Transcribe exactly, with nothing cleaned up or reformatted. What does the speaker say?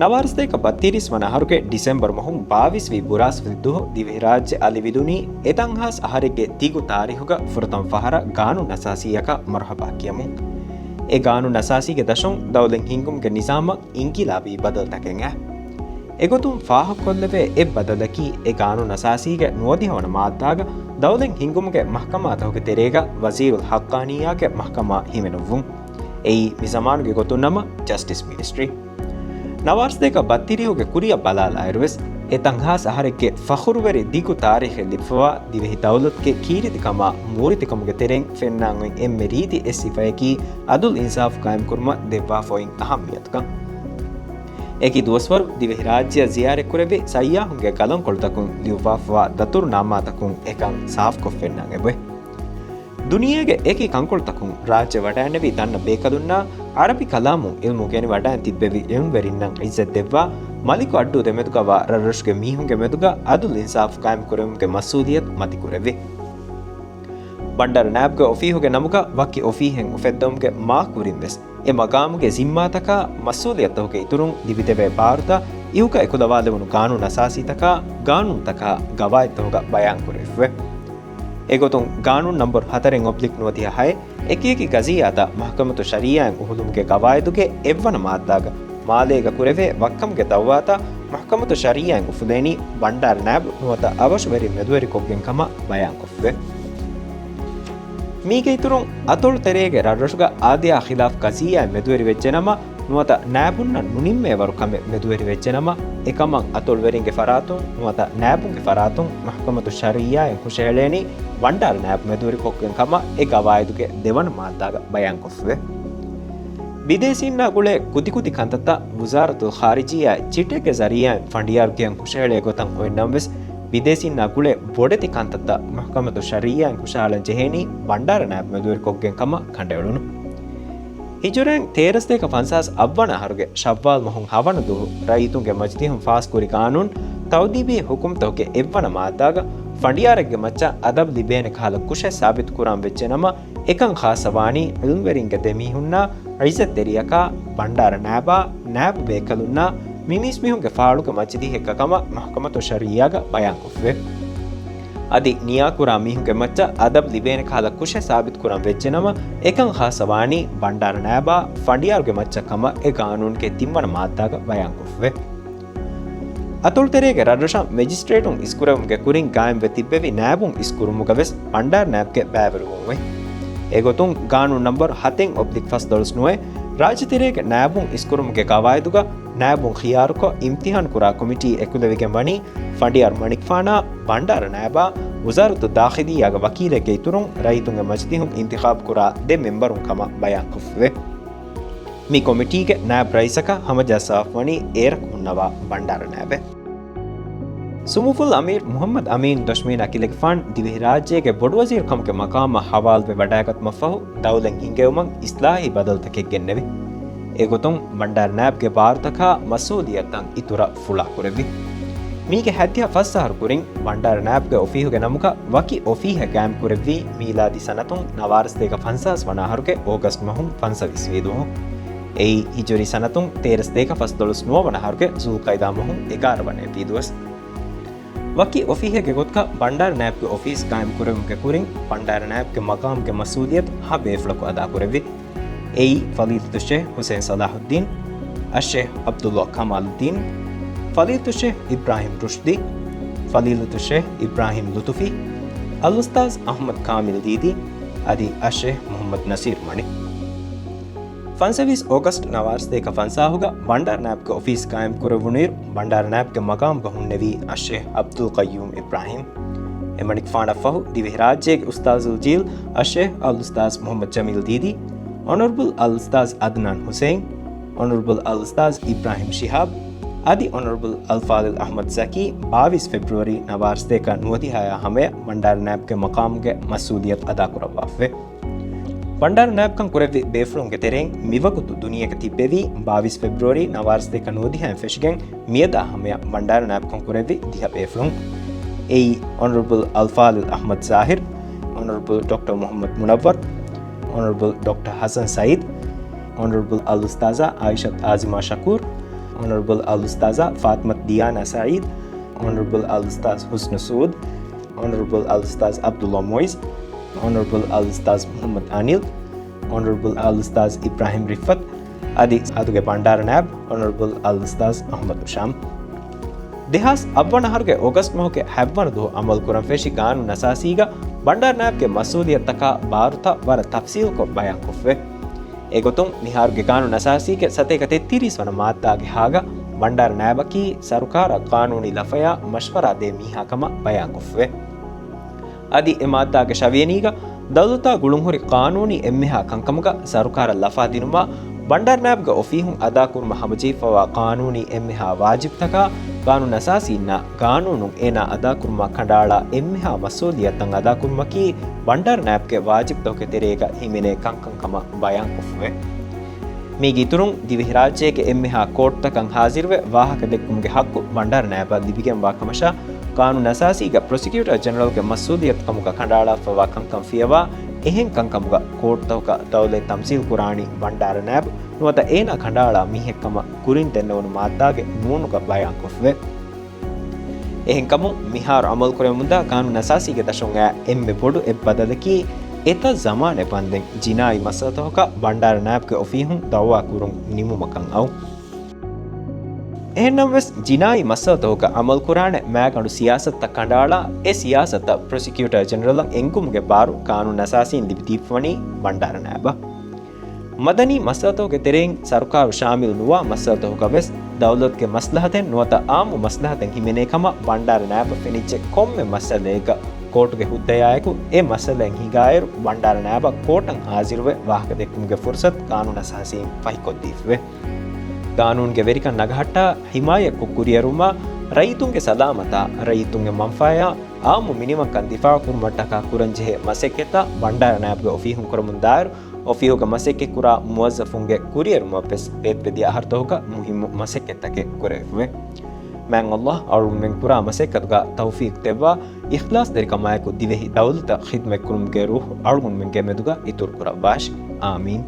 ނަވާރަސަތޭކަ ބައްތިރީސް ވަނަ އަހަރުގެ ޑިސެމްބަރު މަހުން ބާވީސް ވި ބުރާސްފުޅި ދުވަހު ދިވެހިރާއްޖެ އަލިވިލުނީ އެތަންހާސް އަހަރެއްގެ ދިގު ތާރީހުގަ ފުރަތަމަ ފަހަރަށް ގާނޫނުއަސާސީއަކަށް މަރުހަބާ ކިޔަމުން. އެ ގާނޫނުއަސާސީގެ ދަށުން ދައުލަތް ހިންގުމުގެ ނިޒާމަށް އިންގިލާބީ ބަދަލުތަކެއް އައި. އެގޮތުން ފާހަގަކޮށްލެވޭ އެއް ބަދަލަކީ އެ ގާނޫނުއަސާސީގެ ނުވަދިހަ ވަނަ މާއްދާގަ ދައުލަތް ހިންގުމުގެ މަޙްކަމާތަކުގެ ތެރޭގަ ވަޒީރުލް ޙައްޤާނިއްޔާގެ މަޙްކަމާ ހިމެނުއްވުން. އެއީ މި ޒަމާނުގެ ގޮތުން ނަމަ ޖަސްޓިސް މިނިސްޓްރީ. ނަވާރަސަތޭކަ ބައްތިރީހުގެ ކުރިއަށް ބަލާލާއިރުވެސް، އެ ތަންހާސް އަހަރެއްގެ ފަޚުރުވެރި ދިގު ތާރީޚެއް ލިބިފަވާ ދިވެހި ދައުލަތުގެ ކީރިތިކަމާ މޫރިތިކަމުގެ ތެރެއިން ފެންނާން އޮތް އެންމެ ރީތި އެއް ސިފަޔަކީ އަދުލް އިންސާފު ޤާއިމްކުރުމަށް ދެއްވާފައި އޮތް އަހައްމިޔަތުކަން. އެކި ދުވަސްވަރު ދިވެހިރާއްޖެއަށް ޒިޔާރަތްކުރެއްވި ސައްޔާހުންގެ ގަލަންކޮޅުތަކުން ލިޔުއްވާފަވާ ދަތުރުނާމާތަކުން އެކަން ސާފުކޮށް ފެންނަން އެބައޮތް. ދުނިޔޭގެ އެކި ކަންކޮޅުތަކުން ރާއްޖެ ވަޑައިންނެވި ދަންނަ ބޭކަލުންނާ ޢަރަބި ކަލާމުން ޢިލްމު ގެނެވަޑައިން ތިއްބެވި ޢިލްމުވެރިންނަށް ޢިއްޒަތް ދެއްވާ، މަލިކު އައްޑޫ ދެމެދުގަވާ ރަށްރަށުގެ މީހުންގެ މެދުގަ ޢަދުލް އިންސާފު ޤާއިމްކުރެވުމުގެ މަސްއޫލިއްޔަތު މަތިކުރެއްވި. ބަންޑާރަ ނާއިބުގެ އޮފީހުގެ ނަމުގަ ވަކި އޮފީހެއް އުފެއްދުމުގެ މާ ކުރިން ވެސް، އެ މަގާމުގެ ޒިންމާތަކާ މަސްއޫލިއްޔަތުތަކުގެ އިތުރުން ލިބިދެވޭ ބާރުތައް އިހުކަ އެކުލަވާލެވުނު ގާނޫނު އަސާސީތަކާ ގާނޫނުތަކާ ގަވާއިދުތަކުގަ ބަޔާންކުރެވިފަވޭ. އެގޮތުން ގާނޫނު ނަންބަރު ހަތަރެއް އޮބްލިކް ނުވަދިހަ ހައެއް އެކިއެކި ގަޒިއްޔާތައް މަޙްކަމަތު ޝަރީޢާއިން އުފުލުމުގެ ގަވާއިދުގެ އެއްވަނަ މާއްދާގަ މާލޭގަ ކުރެވޭ ވައްކަމުގެ ދައުވާތައް މަޙްކަމަތު ޝަރީޢާއިން އުފުލޭނީ ބަންޑާރަ ނާއިބު ނުވަތަ އަވަށުވެރިން މެދުވެރިކޮށްގެން ކަމަށް ބަޔާންކޮށްފަވޭ. މީގެ އިތުރުން، އަތޮޅު ތެރޭގެ ރަށްރަށުގަ އާދަޔާ ޚިލާފު ގަޒިއްޔާއެއް މެދުވެރިވެއްޖެނަމަ، ނުވަތަ ނާއިބުންނަށް ނުނިންމޭވަރު ކަމެއް މެދުވެރިވެއްޖެނަމަ، އެކަމަށް އަތޮޅުވެރިންގެ ފަރާތުން ނުވަތަ ނާއިބުންގެ ފަރާތުން މަޙްކަމަތު ޝަރީޢާއިން ހުށަހެޅޭނީ ބަންޑާރަ ނާއިބު މެދުވެރިކޮށްގެން ކަމަށް އެ ގަވާއިދުގެ ދެވަނަ މާއްދާގަ ބަޔާންކޮށްފަވޭ. ބިދޭސީންނާ ގުޅޭ ކުދިކުދި ކަންތައްތައް ވުޒާރަތުލް ޚާރިޖިއްޔާ ޗިޓެއްގެ ޒަރީޢާއިން ފަނޑިޔާރު ކިޔަން ހުށަހެޅޭ ގޮތަށް އޮތްނަމަވެސް، ބިދޭސީންނާ ގުޅޭ ބޮޑެތި ކަންތައްތައް މަޙްކަމަތު ޝަރީޢާއިން ހުށަހަޅަން ޖެހޭނީ ބަންޑާރަ ނާއިބު މެދުވެރިކޮށްގެން ކަމަށް ކަނޑައެޅުނު. ހިޖުރައިން ތޭރަސަތޭކަ ފަންސާސް އަށްވަނަ އަހަރުގެ ޝައްވާލް މަހުން ހަވަނަ ދުވަހު ރައްޔިތުންގެ މަޖިލީހުން ފާސްކުރި ގާނޫނު ތައުދީބީ ހުކުމްތަކުގެ އެއްވަނަ މާއްދާގަ ފަނޑިޔާރެއްގެ މައްޗަށް އަދަބު ލިބޭނެ ކަހަލަ ކުށެއް ސާބިތުކުރާން ވެއްޖެނަމަ، އެކަން ޚާއްޞަވާނީ ޢިލްމުވެރިންގެ ދެމީހުންނާ ޢިއްޒަތްތެރިޔަކާ ބަންޑާރަ ނާއިބާ ނާއިބު ބޭކަލުންނާ މި މީސްމީހުންގެ ފާޅުގެ މަޖިލީހެއްގަ ކަމަށް މަޙްކަމަތު ޝަރީޢާގަ ބަޔާންކޮށްފަވޭ. އަދި ނިޔާކުރާ މީހުންގެ މައްޗަށް އަދަބު ލިބޭނެ ކަހަލަ ކުށެއް ސާބިތުކުރަން ވެއްޖެނަމަ، އެކަން ޚާއްޞަވާނީ ބަންޑާރަ ނާއިބާ ފަނޑިޔާރުގެ މައްޗަށް ކަމަށް އެ ގާނޫނުގެ ތިންވަނަ މާއްދާގަ ބަޔާންކޮށްފަވޭ. އަތޮޅުތެރޭގެ ރަށްރަށަށް މެޖިސްޓްރޭޓުން އިސްކުރެވުމުގެ ކުރިން ގާއިމްވެ ތިއްބެވި ނާއިބުން އިސްކުރުމުގަ ވެސް ބަންޑާރަ ނާއިބުގެ ބައިވެރިވުން އޮތް. އެގޮތުން ގާނޫނު ނަންބަރު ހަތެއް އޮބްލިކް ފަސްދޮޅަސް ނުވައެއް ރާއްޖެތެރޭގެ ނާއިބުން އިސްކުރުމުގެ ގަވާއިދުގަ ނާއިބުން ޚިޔާރުކޮށް އިމްތިޙާން ކުރާ ކޮމިޓީ އެކުލެވިގެން ވަނީ ފަނޑިޔާރު މަނިކުފާނާ ބަންޑާރަ ނާއިބާ ވުޒާރަތު ދާޚިލިއްޔާގެ ވަކީލެއްގެ އިތުރުން ރައްޔިތުންގެ މަޖިލީހުން އިންތިޚާބު ކުރާ ދެ މެމްބަރުން ކަމަށް ބަޔާންކޮށްފަވޭ. މި ކޮމިޓީގެ ނާއިބް ރައީސަކަށް ހަމަޖައްސާފަވަނީ އޭރަކު ހުންނަވާ ބަންޑާރަ ނާއިބެއް. ސުމޫފުލް އަމީރު މުޙައްމަދު އަމީން ދޮށްމީނާ ކިލެގެފާން ދިވެހިރާއްޖޭގެ ބޮޑުވަޒީރުކަމުގެ މަޤާމަށް ހަވާލުވެ ވަޑައިގަތުމަށްފަހު، ދައުލަތް ހިންގެވުމަށް އިސްލާހީ ބަދަލުތަކެއް ގެންނެވި. އެގޮތުން، ބަންޑާރަ ނާއިބްގެ ބާރުތަކާ މަސްއޫލިއްޔަތުތައް އިތުރަށް ފުޅާކުރެއްވި. މީގެ ހައްދިހަ ފަސް އަހަރު ކުރިން، ބަންޑާރަ ނާއިބްގެ އޮފީހުގެ ނަމުގަ ވަކި އޮފީހެއް ގާއިމްކުރެއްވީ މީލާދީ ސަނަތުން ނަވާރަސަތޭކަ ފަންސާސް ވަނަ އަހަރުގެ އޯގަސްޓް މަހުން ފަންސަވީސް ވީ ދުވަހު. އެއީ ހިޖުރީ ސަނަތުން ތޭރަސަތޭކަ ފަސްދޮޅަސް ނުވަ ވަނަ އަހަރުގެ ޒުލްޤައިދާ މަހުން އެގާރަ ވަނަ ވީ ދުވަސް. ވަކި އޮފީހެއްގެ ގޮތުގަ ބަންޑާރަ ނާއިބްގެ އޮފީސް ގާއިމް ކުރެވުމުގެ ކުރިން، ބަންޑާރަ ނާއިބްގެ މަޤާމުގެ މަސްއޫލިއްޔަތު ހަ ބޭފުޅަކު އަދާކުރެއްވި. އެއީ، ފަޟީލަތުއްޝޭޚް ޙުސައިން ޞަލާޙުއްދީން، އައްޝޭޚް ޢަބްދުﷲ ކަމާލުއްދީން، ފަޟީލަތުއްޝޭޚް އިބްރާހީމް ރުޝްދީ، ފަޟީލަތުއްޝޭޚް އިބްރާހީމް ލުޠުފީ، އަލްއުސްތާޛް އަޙްމަދު ކާމިލް ދީދީ، އަދި އައްޝޭޚް މުޙައްމަދު ނަޞީރު މަނި. ފަންސަވީސް އޯގަސްޓް ނަވާރަސަތޭކަ ފަންސާހުގަ ބަންޑާރަ ނާއިބްގެ އޮފީސް ޤާއިމް ކުރެވުނުއިރު، ބަންޑާރަ ނާއިބްގެ މަޤާމުގަ ހުންނެވީ އައްޝޭޚް ޢަބްދުލް ޤައްޔޫމް އިބްރާހީމް. އެމަނިކުފާނަށްފަހު، ދިވެހިރާއްޖޭގެ އުސްތާޛުލް ޖީލް އައްޝޭޚް އަލްއުސްތާޛް މުޙައްމަދު ޖަމީލް ދީދީ، އޮނަރަބަލް އަލްއުސްތާޛް އަދްނާން ޙުސައިން، އޮނަރަބަލް އަލްއުސްތާޛް އިބްރާހީމް ޝިހާބް، އަދި އޮނަރަބަލް އަލްފާޟިލް އަޙްމަދު ޒަކީ، ބާވީސް ފެބްރުއަރީ ނަވާރަސަތޭކަ ނުވަދިހައާ ހަމަޔަށް ބަންޑާރަ ނާއިބްގެ މަޤާމުގެ މަސްއޫލިއްޔަތު އަދާކުރައްވާފަވޭ. ބަންޑާރަ ނާއިބްކަން ކުރެއްވި ބޭފުޅުންގެ ތެރެއިން މިވަގުތު ދުނިޔޭގަ ތިއްބެވީ، ބާވީސް ފެބްރުއަރީ ނަވާރަސަތޭކަ ނުވަދިހައިން ފެށިގެން މިއަދާ ހަމަޔަށް ބަންޑާރަ ނާއިބްކަން ކުރެއްވި ދިހަ ބޭފުޅުން. އެއީ، އޮނަރަބަލް އަލްފާޟިލް އަޙްމަދު ޒާހިރު، އޮނަރަބަލް ޑޮކްޓަރ މުޙައްމަދު މުނައްވަރު، އޮނަރަބަލް ޑޮކްޓަރ ޙަސަން ސައީދު، އޮނަރަބަލް އަލްއުސްތާޛާ އާއިޝަތު އާޒިމާ ޝަކޫރު، އޮނަރަބަލް އަލްއުސްތާޛާ ފާތިމަތު ދިޔާނާ ސަޢީދު، އޮނަރަބަލް އަލްއުސްތާޛު ޙުސްނު ސޫދު، އޮނަރަބަލް އަލްއުސްތާޛު ޢަބްދުﷲ މުޢިއްޒު، އޮނަރަބަލް އަލްއުސްތާޛު މުޙައްމަދު އަނިލް، އޮނަރަބަލް އަލްއުސްތާޛު އިބްރާހިމް ރިފްއަތު، އަދި އަދުގެ ބަންޑާރަ ނާއިބު އޮނަރަބަލް އަލްއުސްތާޛު އަޙްމަދު ޝާމް. ދެހާސް އަށްވަނަ އަހަރުގެ އޮގަސްޓް މަހުގެ ހަތްވަނަ ދުވަހު އަމަލުކުރަން ފެށި ގާނޫނުއަސާސީގަ ބަންޑާރަ ނާއިބުގެ މަސްއޫލިއްޔަތުތަކާ ބާރުތައް ވަރަށް ތަފްސީލުކޮށް ބަޔާންކޮށްފައި. އެގޮތުން މިހާރުގެ ގާނޫނުއަސާސީގެ ސަތޭކަ ތެއްތިރީސް ވަނަ މާއްދާގެ ހާގަ ބަންޑާރަ ނާއިބަކީ ސަރުކާރަށް ގާނޫނީ ލަފަޔާ މަޝްވަރާ ދޭ މީހާ ކަމަށް ބަޔާންކޮށްފައި. އަދި އެ މާއްދާގެ ށަވިޔަނީގަ ދައުލަތާ ގުޅުންހުރި ޤާނޫނީ އެންމެހާ ކަންކަމުގަ ސަރުކާރަށް ލަފާ ދިނުމާ، ބަންޑާރަ ނާއިބުގެ އޮފީހުން އަދާކުރުމަށް ހަމަޖެހިފަވާ ޤާނޫނީ އެންމެހާ ވާޖިބުތަކާ، ގާނޫނުއަސާސީންނާ ގާނޫނުން އޭނާ އަދާކުރުމަށް ކަނޑައަޅާ އެންމެހާ މަސްއޫލިއްޔަތުތައް އަދާކުރުމަކީ، ބަންޑާރަ ނާއިބުގެ ވާޖިބުތަކުގެ ތެރޭގަ ހިމެނޭ ކަންކަން ކަމަށް ބަޔާންކޮށްފައި. މީގެ އިތުރުން، ދިވެހިރާއްޖޭގެ އެންމެހާ ކޯޓްތަކަށް ހާޒިރުވެ ވާހަކަ ދެއްކުމުގެ ހައްގު ބަންޑާރަ ނާއިބަށް ލިބިގެންވާ ކަމަށާ، ޤާނޫނުއަސާސީގަ ޕްރޮސިކިއުޓަރ ޖެނެރަލްގެ މަސްއޫލިއްޔަތު ކަމުގަ ކަނޑައަޅާފައިވާ ކަންކަން ފިޔަވާ، އެހެން ކަންކަމުގަ ކޯޓްތަކުގަ ދައުލަތް ތަމްސީލް ކުރާނީ ބަންޑާރަ ނާއިބު ނުވަތަ އޭނާ ކަނޑައަޅާ މީހެއް ކަމަށް ކުރިން ދެންނެވުނު މާއްދާގެ ނޫނުގަ ބަޔާންކޮށްފައި. އެހެންކަމުން، މިހާރު އަމަލުކުރެވެމުންދާ ގާނޫނުއަސާސީގެ ދަށުން އައި އެންމެ ބޮޑު އެއްބަދަލަކީ، އެތައް ޒަމާނެއް ވަންދެން ޖިނާއީ މައްސަލަތަކަކަށް ބަންޑާރަ ނާއިބުގެ އޮފީހުން ދައުވާ ކުރުން ނިމުމަކަށް އައު. އެހެންނަމަވެސް، ޖިނާއީ މައްސަލަތަކަކަށް އަމަލުކުރާނެ މާގަނޑު ސިޔާސަތުތައް ކަނޑައަޅާ، އެ ސިޔާސަތަށް ޕްރޮސިކިއުޓަރ ޖެނެރަލަށް އެންގުމުގެ ބާރު ގާނޫނުއަސާސީން ލިބިދީފަވަނީ ބަންޑާރަ ނާއިބަށް. މަދަނީ މައްސަލަތަކުގެ ތެރެއިން ސަރުކާރު ޝާމިލު ނުވާ މައްސަލަތަކުގަ ވެސް، ދައުލަތުގެ މަސްލަހަތެއް ނުވަތަ އާއްމު މަސްލަހަތެއް ހިމެނޭ ކަމަށް ބަންޑާރަ ނާއިބަށް ފެނިއްޖެ ކޮންމެ މައްސަލައެއްގަ ކޯޓުގެ ހުއްދަޔާއެކު އެ މައްސަލައިން ހިނގާއިރު، ބަންޑާރަ ނާއިބަށް ކޯޓަށް ހާޒިރުވެ ވާހަކަ ދެއްކުމުގެ ފުރުސަތު ގާނޫނުއަސާސީން ފަހިކޮށްދީފަވޭ. ގާނޫނުގެ ވެރިކަން ނަގަހައްޓާ، ހިމާޔަތްކޮށް ކުރިއެރުމާ، ރައްޔިތުންގެ ސަލާމަތާ، ރައްޔިތުންގެ މަންފާޔާ، އާއްމު މިނިވަންކަން ދިފާޢުކުރުމަށްޓަކާ ކުރަންޖެހޭ މަސައްކަތްތައް ބަންޑާރަ ނާއިބުގެ އޮފީހުން ކުރަމުންދާއިރު، އޮފީހުގަ މަސައްކަތްކުރާ މުވައްޒަފުންގެ ކުރިއެރުމަށްވެސް ބޭތުވެދިޔަ އަހަރުތަކުގަ މުހިއްމު މަސައްކަތްތަކެއް ކުރެވިފަވޭ. މާތް ﷲ އަޅުގަނޑުމެން ކުރާ މަސައްކަތުގަ ތައުފީޤު ދެއްވާ، އިޚްލާޞްތެރިކަމާއެކު ދިވެހި ދައުލަތަށް ޚިދުމަތްކުރުމުގެ ރޫޙު އަޅުގަނޑުމެންގެ މެދުގަ އިތުރުކުރައްވާށި. އާމީން.